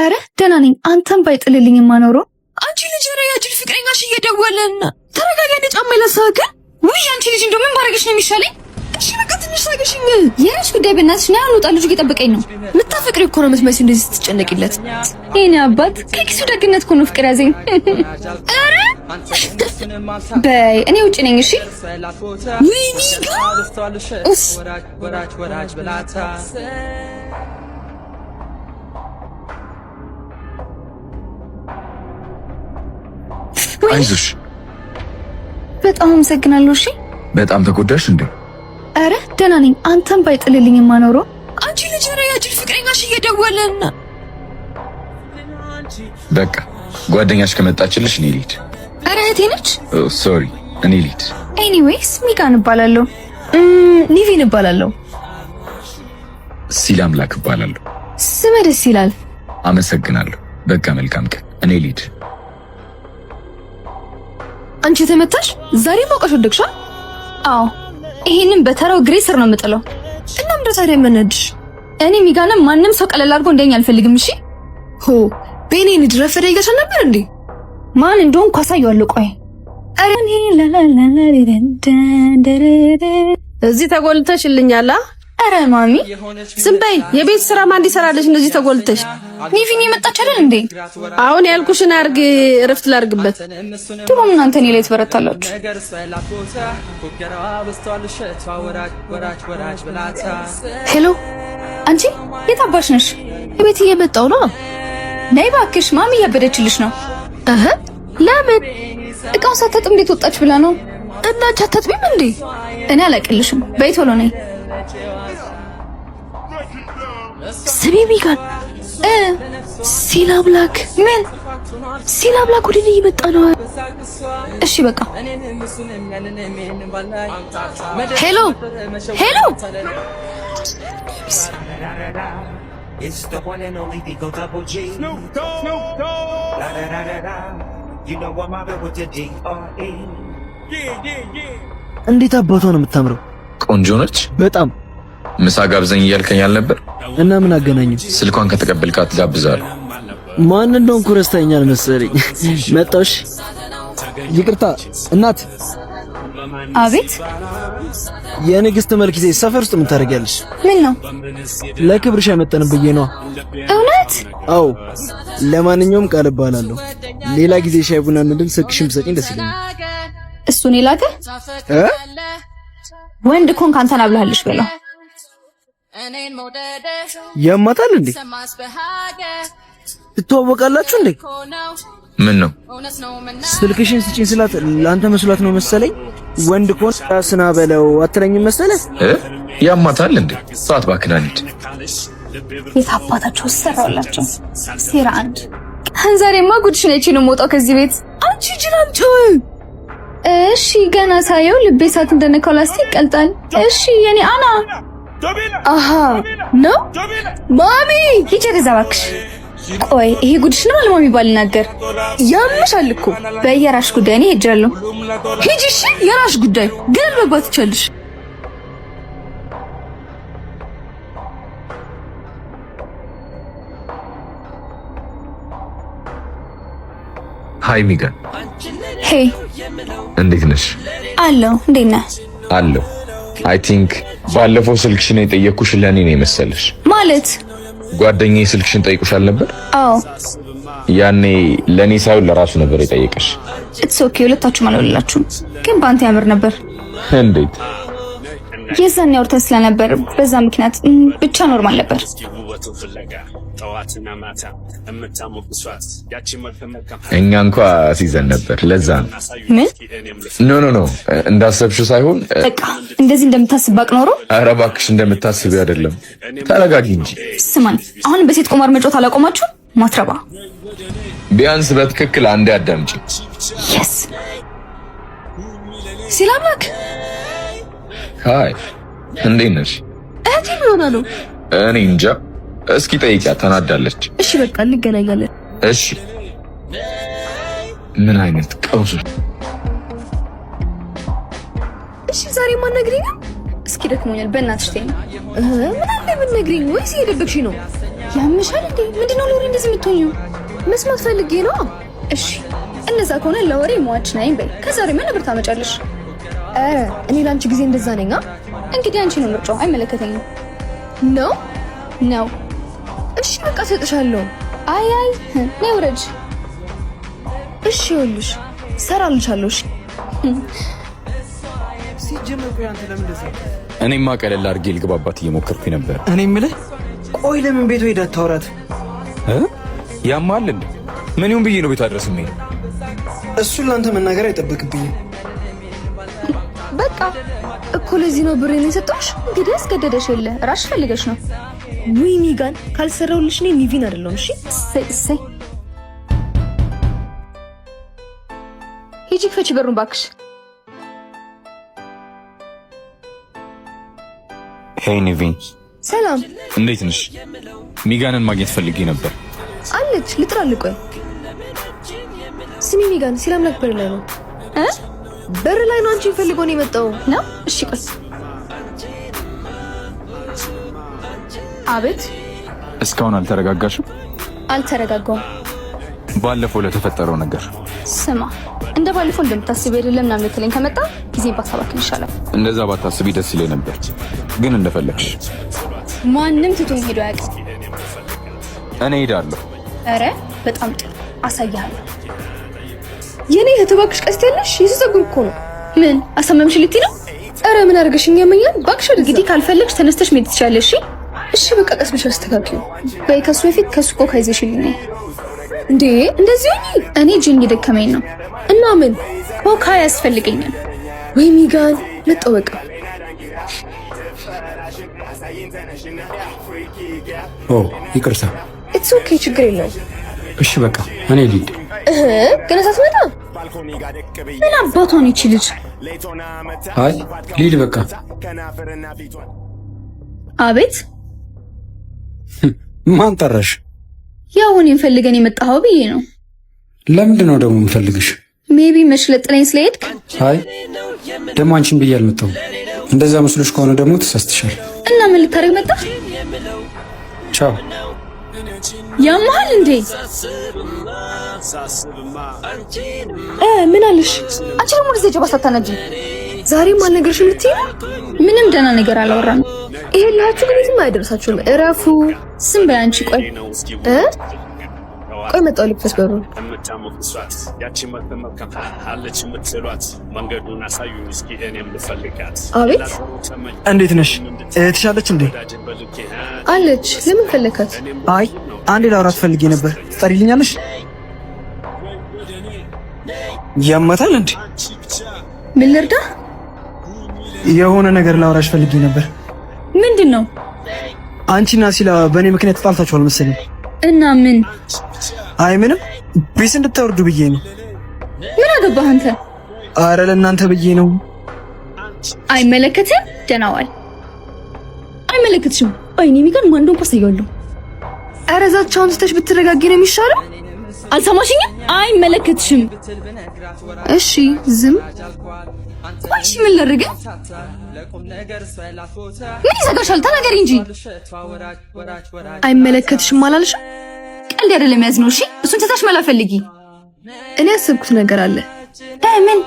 ኧረ ደህና ነኝ። አንተም ባይጥልልኝ ማኖሮ። አንቺ ልጅ ኧረ ያጅል ፍቅረኛሽ እየደወለና ተረጋጊ። አንዴ ጫማ ይላሳከ። ውይ አንቺ ልጅ እንደው ምን ባረግሽ ነው የሚሻለኝ? እሺ በቃ ትንሽ ታገሽኝ። የራስሽ ጉዳይ በእናትሽ ነው። አልወጣ፣ ልጁ እየጠበቀኝ ነው። ምታፈቅሪ እኮ ነው የምትመስዪው እንደዚህ ስትጨነቂለት። የኔ አባት ከኪሱ ደግነት እኮ ነው ፍቅር ያዘኝ። ኧረ በይ እኔ ውጭ ነኝ። እሺ ውይ ሚጋ ኡስ አይዞሽ። በጣም አመሰግናለሁ። እሺ በጣም ተጎዳሽ እንዴ? ኧረ ደህና ነኝ። አንተም ባይጥልልኝ ማኖሮ። አንቺ ልጅ ኧረ ያጅል ፍቅረኛሽ እየደወለና በቃ ጓደኛሽ ከመጣችልሽ እኔ ልሂድ። ኧረ እህቴ ነች። Sorry እኔ ልሂድ። Anyways ሚጋን እባላለሁ። ኒቪን እባላለሁ። ሲል አምላክ እባላለሁ። ስመ ደስ ይላል። አመሰግናለሁ። በቃ መልካም ቀን። እኔ ልሂድ። አንቺ የተመታሽ ዛሬ ማውቀሽ ወደቅሻ? አዎ ይሄንን በተራው ግሬ ስር ነው የምጥለው። እና ምንድን ታዲያ የምነድሽ? እኔ ሚጋንም ማንም ሰው ቀለል አድርጎ እንደኛ አልፈልግም። እሺ ሆ ቤኔ ንድ ረፈደ ይገሻል ነበር እንዴ? ማን እንደሆንኩ አሳየዋለሁ። ቆይ እዚህ ተጎልተሽልኛል። ኧረ ማሚ ዝም በይ። የቤት ስራ ማን እንዲሰራልሽ እንደዚህ ተጎልተሽ? ኒቪን የመጣች አይደል እንዴ? አሁን ያልኩሽን አርግ፣ እረፍት ላርግበት። ድሮም እናንተ እኔ ላይ ትበረታላችሁ። Hello አንቺ የት አባሽ ነሽ? ቤት እየመጣሁ ነው። ነይ እባክሽ፣ ማሚ እያበደችልሽ ነው። እህ ለምን እቃውን ሳታጥብ እንዴት ወጣች ብላ ነው። እና አንቺ አታጥቢም እንዴ? እኔ አላቅልሽም። በይ ቶሎ ነይ። ስሚ ሚጋን እ ሲል አምላክ ምን ሲል አምላክ ወደ እኔ እየመጣ ነው። እሺ በቃ Hello hello እንዴት አባቷ ነው የምታምረው! ቆንጆ ነች። በጣም ምሳ ጋብዘኝ እያልከኝ አልነበር? እና ምን አገናኘው? ስልኳን ከተቀበልካት ጋብዛለሁ። ማን እንደሆንኩ ረስተኛል መሰለኝ። መጣሽ። ይቅርታ እናት። አቤት። የንግስት መልክ ይዘሽ ሰፈር ውስጥ ምን ታደርጊያለሽ? ምን ነው? ለክብርሽ አይመጠንም ብዬ ነዋ። እውነት? አዎ። ለማንኛውም ቃል እባላለሁ። ሌላ ጊዜ ሻይ ቡና እንድን ስልክሽን ብትሰጪኝ ደስ ይለኛል። እሱን የላከ እ ወንድ ኮንክ አንተን አብልሃለሽ በለው። ያማታል እንዴ? ትተዋወቃላችሁ እንዴ? ምን ነው ስልክሽን ስጪኝ ስላት ለአንተ መስሏት ነው መሰለኝ። ወንድ ኮን ስና በለው አትለኝም መሰለህ? እ ያማታል እንዴ? ሰዓት እባክህን እንሂድ። የት አባታቸው ሰራላቸው። ሴራ አንድ ዛሬማ ጉድሽን አይቼ ነው የምወጣው ከዚህ ቤት። አንቺ ጅራም ጨው እሺ ገና ሳየው ልቤ እሳት እንደነካው ላስቲክ ይቀልጣል። እሺ የኔ አና አሃ ነው ማሚ ሂጂ ወደዛ እባክሽ። ቆይ ይሄ ጉድሽ ነው አልማሚ ባልናገር ያምሻል እኮ በየራሽ ጉዳይ እኔ ሄጃለሁ። ሂጂ እሺ የራሽ ጉዳይ ግን መግባት ትችያለሽ Hi ሚጋን፣ Hey እንዴት ነሽ? አለሁ። እንዴት ነህ? አለሁ። I think ባለፈው ስልክሽን የጠየኩሽ ለእኔ ነው የመሰለሽ። ማለት ጓደኛዬ ስልክሽን ጠይቆሻል ነበር? አዎ። ያኔ ለእኔ ሳይሆን ለራሱ ነበር የጠየቀሽ። It's okay። ሁለታችሁም አልወላችሁም፣ ግን በአንተ ያምር ነበር። እንዴት? የዛን ያወርተን ስለነበር በዛ ምክንያት ብቻ normal ነበር። እኛ እንኳ ሲዘን ነበር፣ ለዛ ነው። ምን? No no no እንዳሰብሽው ሳይሆን በቃ እንደዚህ እንደምታስብ ባቅ ኖሮ። ኧረ እባክሽ እንደምታስቢው አይደለም። ተረጋጊ እንጂ። ስማኝ፣ አሁን በሴት ቁማር መጫወት አላቆማችሁ? ማትረባ። ቢያንስ በትክክል አንዴ አዳምጪ። Yes ሲል አምላክ Hi፣ እንዴት ነሽ? እህቴ ምን ሆና ነው? እኔ እንጃ። እስኪ ጠይቂያት፣ ተናዳለች። እሺ በቃ እንገናኛለን። እሺ። ምን አይነት ቀውስ! እሺ ዛሬ ማነግሪኝ? እስኪ ደክሞኛል፣ በእናትሽ ተይኝ። ምን አለ ብትነግሪኝ? ወይስ እየደበቅሽኝ ነው? ያምሻል እንዴ? ምንድነው ለወሬ እንደዚህ የምትሆኚው? መስማት ፈልጌ ነው። እሺ እንደዛ ከሆነ ለወሬ ሟች ነኝ በይ። ከዛሬ ምን ብር ታመጫለሽ? ኧረ እኔ ለአንቺ ጊዜ እንደዛ ነኝ። እንግዲህ አንቺ ነው ምርጫው፣ አይመለከተኝም። ነው ነው። እሺ በቃ እሰጥሻለሁ። አይ አይ ነይ ውረጅ። እሺ ይኸውልሽ እሰራልሻለሁ። እሺ ሲጀመር ቆይ አንተ ለምን እንደዛ? እኔማ ቀለል አድርጌ ልግባባት እየሞከርኩኝ ነበር። እኔ የምልህ ቆይ ለምን ቤቷ ሄዳ አታወራት? ያማል እንዴ? ምን ይሁን ብዬ ነው ቤቷ ድረስ የምሄድ? እሱን ለአንተ መናገር አይጠበቅብኝም። በቃ እኮ ለዚህ ነው ብሬን የሰጠሁሽ። እንግዲህ አስገደደሽ የለ ራስሽ ፈልገሽ ነው። ውይ ሚጋን ካልሰራሁልሽ እኔ ኒቪን አይደለሁም። እሺ እሰይ እሰይ። ሂጂ ክፈቺ በሩን እባክሽ። Hey ኒቪን፣ ሰላም፣ እንዴት ነሽ? ሚጋንን ማግኘት ፈልጌ ነበር። አለች ልጥራልህ። ቆይ ስሚ ሚጋን፣ ሲላምላክ በር ላይ ነው እ በር ላይ ነው። አንቺን ፈልጎ ነው የመጣው። ነው? እሺ ቆይ። አቤት። እስካሁን አልተረጋጋሽም? አልተረጋጋሁም። ባለፈው ለተፈጠረው ነገር ስማ፣ እንደ ባለፈው እንደምታስቢ አይደለም ምናምን ልትለኝ ከመጣ ጊዜ ባታባክን ይሻላል። እንደዛ ባታስቢ ደስ ይለኝ ነበር፣ ግን እንደፈለግሽ። ማንም ትቶኝ ሄዶ አያውቅም። እኔ ሄዳለሁ። ኧረ በጣም ጥሩ አሳይሃለሁ። የኔ እህት እባክሽ ቀስት ያለሽ የሱ ፀጉር እኮ ነው። ምን አሳመምሽ ልትይ ነው? ኧረ ምን አድርገሽኝ ያመኛል እባክሽ። ወደዛ። እንግዲህ ካልፈለግሽ ተነስተሽ መሄድ ትችያለሽ። እሺ እሺ በቃ ቀስ ብለሽ አስተካክዪው። በይ፣ ከሱ በፊት ከሱ ኮካ ይዘሽልኝ ነይ። እንዴ እንደዚህ ሆኚ? እኔ እጄን እየደከመኝ ነው። እና ምን ኮካ ያስፈልገኛል። ወይ ሚጋን መጣሁ በቃ። ኦ ይቅርታ። It's okay ችግር የለውም። እሺ በቃ እኔ ልሂድ። እህ ገና ሳትመጣ ምን አባቷ ነው ይቺ ልጅ? አይ ልሂድ በቃ። አቤት። ማን ጠራሽ? ያው እኔን ፈልገን የመጣኸው ብዬ ነው። ለምንድን ነው ደግሞ የምፈልግሽ? Maybe መች ለጥለኝ ስለሄድክ። አይ ደግሞ አንቺን ብዬ አልመጣሁም። እንደዛ መስሎሽ ከሆነ ደግሞ ተሳስተሻል። እና ምን ልታደርግ መጣህ? ቻው። ያመሃል እንዴ? ምን አለሽ? አንቺ ደግሞ ወደዚህ ጀባ ሳታናጂ። ዛሬም አልነገርሽም ልትይ ነው? ምንም ደህና ነገር አላወራንም። ይሄ ላችሁ ግን የትም አያደርሳችሁም። እረፉ። ዝም በይ አንቺ። ቆይ እ ቆይ መጣሁ ልክፈት በሩን። አቤት። እንዴት ነሽ? እህትሽ አለች እንዴ? አለች። ለምን ፈለካት? አይ አንዴ ላውራት ፈልጌ ነበር። ትጠሪልኛለሽ? ያማታል እንዴ? ምን ልርዳ? የሆነ ነገር ላውራሽ ፈልጌ ነበር። ምንድን ነው? አንቺና ሲላ በእኔ ምክንያት ተጣልታችኋል መሰለኝ። እና ምን? አይ ምንም፣ peace እንድታወርዱ ብዬ ነው። ምን አገባህ አንተ? አረ ለእናንተ ብዬ ነው። አይመለከትም። ደህና ዋል። አይመለከትሽም። አይኔ ሚጋን ማን እንደሆንኩ አሳየዋለሁ። ኧረ ዛቻውን ትተሽ ብትረጋጊ ነው የሚሻለው። አልሰማሽኝም? አይመለከትሽም። እሺ ዝም። ቆይ እሺ ምን ላድርግ? ምን ይዘጋሻል? ተናገሪ እንጂ። አይመለከትሽም አላልሽም? ቀልድ አይደለም ያዝነው። እሺ እሱን ትተሽ መላ ፈልጊ። እኔ ያሰብኩት ነገር አለ። ምን?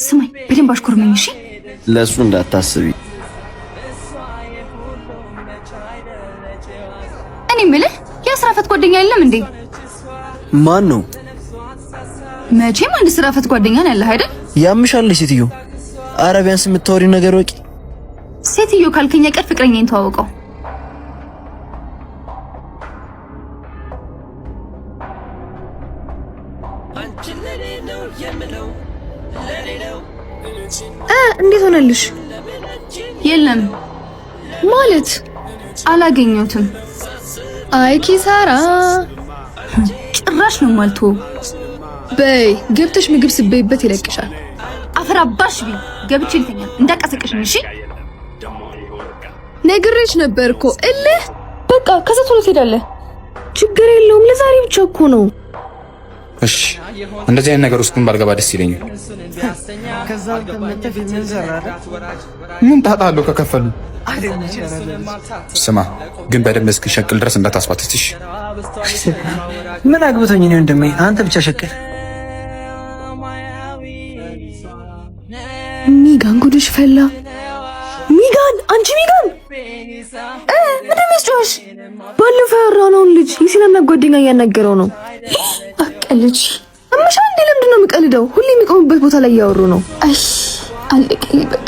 ስማኝ በደንብ አሽኮርመኝ። እሺ ለእሱ እንዳታስቢ። እኔ የምልህ የስራ ፈት ጓደኛ የለም እንዴ? ማን ነው? መቼም አንድ ስራ ፈት ጓደኛ ነው ያለህ አይደል? ያምሻል ሴትዮ። ኧረ ቢያንስ የምታወሪው ነገር ወቂ። ሴትዮ ካልከኝ ቀር ፍቅረኛዬን ተዋወቀው። እንዴት ሆነልሽ? የለም ማለት አላገኘሁትም። አይ ኪሳራ። ጭራሽ ነው የማልተወው። በይ ገብተሽ ምግብ ስበይበት ይለቅሻል። አፈር አባሽ ቢ ገብቼ ልተኛ እንዳቀሰቀሽኝ። እሺ ነግሬሽ ነበር እኮ እልህ። በቃ ከዛ ቶሎ ትሄዳለህ። ችግር የለውም ለዛሬ ብቻ እኮ ነው። እሺ፣ እንደዚህ አይነት ነገር ውስጥ ግን ባልገባ ደስ ይለኛል። ምን ጣጣ አለው ከከፈሉ? ስማ ግን በደንብ እስክሸቅል ድረስ እንዳታስባትትሽ። ምን አግብቶኝ ነው ወንድሜ፣ አንተ ብቻ ሸቅል። ሚጋን ጉድሽ ፈላ። ሚጋን፣ አንቺ ሚጋን ምንድን ነው የሚያስጮኸሽ? ባለፈው ያወራነውን ልጅ የሲናና ጓደኛ እያናገረው ነው። አቀልጅ አመሻ እንዴ? ለምንድን ነው የምቀልደው? ሁሌ የሚቆሙበት ቦታ ላይ እያወሩ ነው። አይ አለቀኝ በቃ።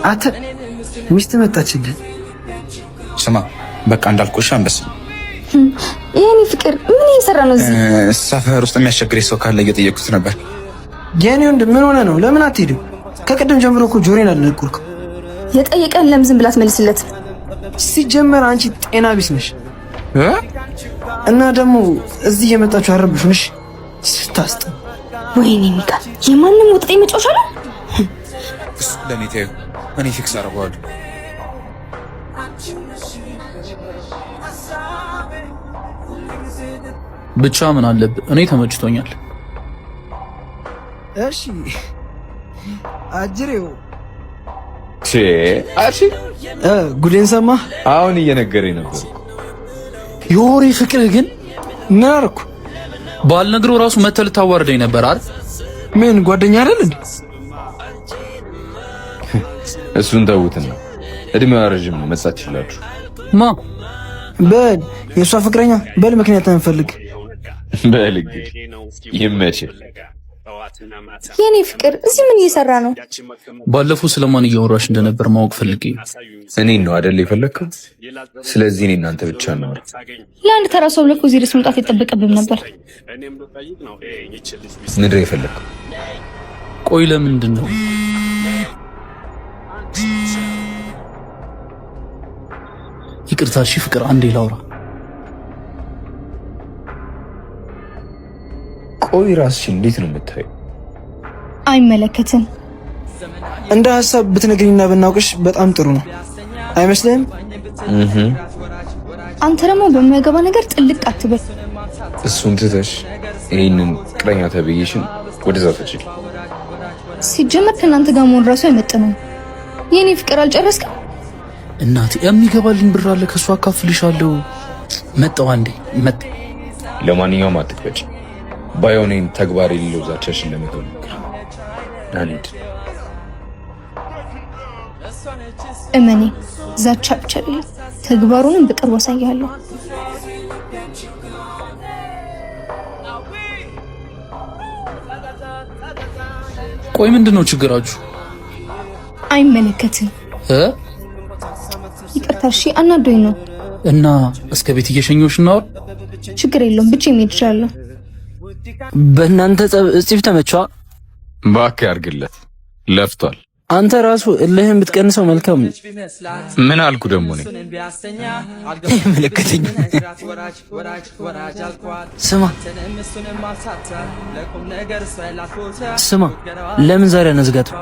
አንተ ሚስት መጣችልህ። ስማ በቃ እንዳልኩሽ አንበስ። የኔ ፍቅር ምን እየሰራ ነው እዚህ? ሰፈር ውስጥ የሚያስቸግረኝ ሰው ካለ እየጠየኩት ነበር። የኔ ወንድም ምን ሆነ ነው? ለምን አትሄድም? ከቅድም ጀምሮ እኮ ጆሮዬን አልነቁርኩም። የጠየቀን ለምን ዝም ብላ አትመልስለት? ሲጀመር አንቺ ጤና ቢስ ነሽ እና ደግሞ እዚህ እየመጣችሁ አረብሹን። እሺ ስታስጥ። ወይኔ ሚካል የማንም ወጥጤ መጫወቻ ነው። እሱ ለእኔ ተይው፣ እኔ fix አደርገዋለሁ። ብቻ ምን አለብህ፣ እኔ ተመችቶኛል። እሺ አጅሬው አርሺ ጉዴን ሰማህ? አሁን እየነገረኝ ነበር። የወሬ ፍቅርህ ግን ምን አደረኩ? ባልነግረው ራሱ መተህ ልታዋርደኝ ነበር አይደል? ምን ጓደኛ አይደል እንዴ? እሱን ተውትና እድሜዋ ረዥም ነው፣ መጻት ትችላችሁ። ማ በል የእሷ ፍቅረኛ በል ምክንያት አንፈልግ። በል እንግዲህ ይመችህ። የኔ ፍቅር እዚህ ምን እየሰራ ነው? ባለፈው ስለማን እያወራሽ እንደነበር ማወቅ ፈልጌ ነው። እኔን ነው አይደል የፈለግከው? ስለዚህ እኔ እናንተ ብቻ ነው። ለአንድ ተራ ሰው ብለህ እኮ እዚህ ድረስ መምጣት አይጠበቅብህም ነበር። ምንድን ነው የፈለግከው? ቆይ ለምንድን ነው ይቅርታ፣ እሺ ፍቅር አንዴ ላውራ። ቆይ ራስሽን እንዴት ነው የምታየው? አይመለከትም። እንደ ሀሳብ ብትነግሪኝና ብናውቅሽ በጣም ጥሩ ነው አይመስልህም? አንተ ደግሞ በማይገባ ነገር ጥልቅ አትበል። እሱን ትተሽ ይህንን ፍቅረኛ ተብዬሽን ወደዛ ተችል። ሲጀመር ከእናንተ ጋር መሆን ራሱ አይመጥነውም። የኔ ፍቅር አልጨረስክም? እናቴ የሚገባልኝ ብር አለ፣ ከእሱ አካፍልሻለሁ። መጣሁ፣ አንዴ መጣሁ። ለማንኛውም አትቅበጭ። ባይሆን ተግባር የሌለው ዛቻሽን ለመተው ሞክሪ። አንድ እመኔ ዛቻ ብቻ አይደለም ተግባሩንም በቅርቡ አሳያለሁ። ቆይ ምንድን ነው ችግራችሁ? አይመለከትም። ይቅርታ እሺ፣ አናዶኝ ነው። እና እስከ ቤት እየሸኘሁሽ እናወራ። ችግር የለውም ብቻ መሄድ እችላለሁ። በእናንተ ጸብ እጽፍ ተመቿ። እባክህ ያርግለት፣ ለፍቷል። አንተ ራሱ እልህን ብትቀንሰው መልካም ነው። ምን አልኩ ደግሞ እኔ? አይመለከተኝም። ስማ ስማ፣ ለምን ዛሬ አነዝጋትም?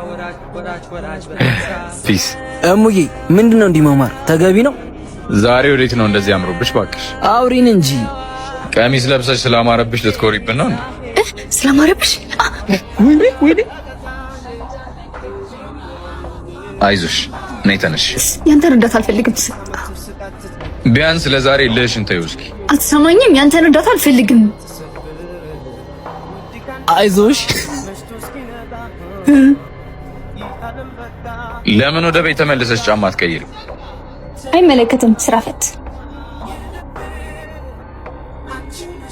Peace እሙዬ፣ ምንድነው እንዲህ መማር ተገቢ ነው? ዛሬ ወዴት ነው እንደዚህ አምሮብሽ? እባክሽ አውሪን እንጂ ቀሚስ ለብሰሽ ስላማረብሽ ልትኮሪብን ነው እንዴ? ስላማረብሽ? ወይኔ አይዞሽ፣ ነይ ተነሽ። ያንተን እርዳታ አልፈልግም። ቢያንስ ለዛሬ ልሽን ተይው እስኪ። አትሰማኝም? ያንተን እርዳታ አልፈልግም። አይዞሽ። ለምን ወደ ቤት ተመልሰሽ ጫማ አትቀይሪም? አይመለከትም። ስራ ፈት።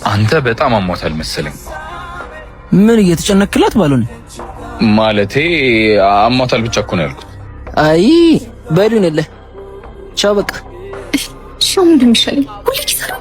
አንተ በጣም አሟታል መሰለኝ። ምን እየተጨነክላት ባልሆነ ማለቴ አሟታል ብቻ እኮ ነው ያልኩት። አይ በሉን የለ ቻው በቃ። እሺ፣ አሁን ምንድን ነው የሚሻለኝ? ሁሌ ኪሳራ።